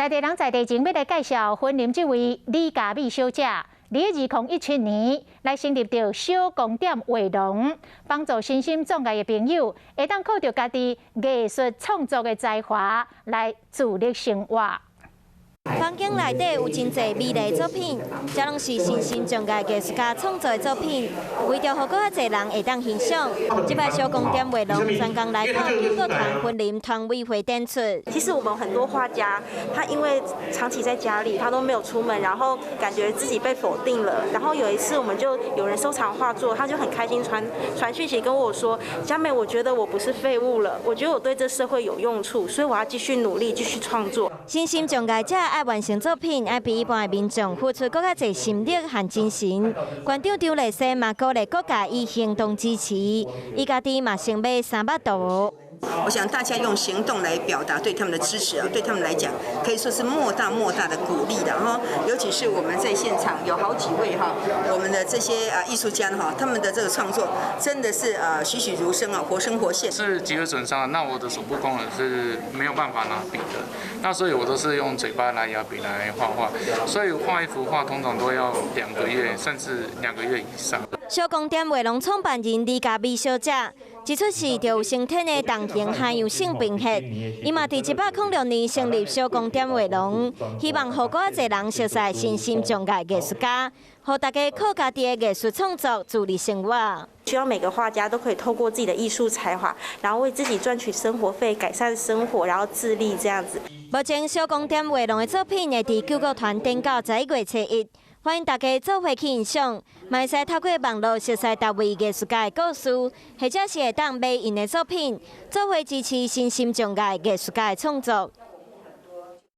在地人在地情欲來介紹雲林這位李嘉美小姐，佇2017年來成立著小光點畫廊，幫助身心障礙的朋友，會當靠著家己藝術創作的才華來自立生活。房間內底有真濟美麗作品，這攏是身心障礙藝術家創作的作品，為著予閣較濟人會當欣賞，這擺小光點畫廊專工來到救國團雲林團委會展出。其實我們很多畫家，他因為長期在家裡，他都沒有出門，然後感覺自己被否定了。然後有一次，我們就有人收藏畫作，他就很開心傳傳訊息跟我說：“佳美，我覺得我不是廢物了，我覺得我對這社會有用處，所以我要繼續努力，繼續創作。” 身心障礙者愛完成作品，愛比一般的民眾付出閣較濟心力和精神。館長張麗生嘛鼓勵各界以行動支持，伊家己嘛先買300圖。我想大家用行動來表達對他們的支持啊，對他們來講可以說是莫大莫大的鼓勵的哈。尤其是我們在現場有好幾位哈，我們的這些啊藝術家哈，他們的這個創作真的是啊栩栩如生啊，活生活現。是脊髓損傷，那我的手部功能是沒有辦法拿筆的，那所以我都是用嘴巴來咬筆來畫畫，所以畫一幅畫通常都要2個月，甚至2個月以上。小光點畫廊創辦人李嘉美小姐，一出世就有先天的重型罕有性貧血，伊嘛佇106年成立小光點畫廊，希望予閣較濟人熟悉身心障礙藝術家，予大家靠家己的藝術創作自立生活。希望每個畫家都可以透過自己的藝術才華，然後為自己賺取生活費、改善生活，然後自立這樣子。目前小光點畫廊的作品會佇救國團展到11月初1。歡迎大家做伙去欣賞，嘛會使透過網路熟悉逐位藝術家的故事，或者是會當買𪜶的作品，做伙支持身心障礙藝術家的創作。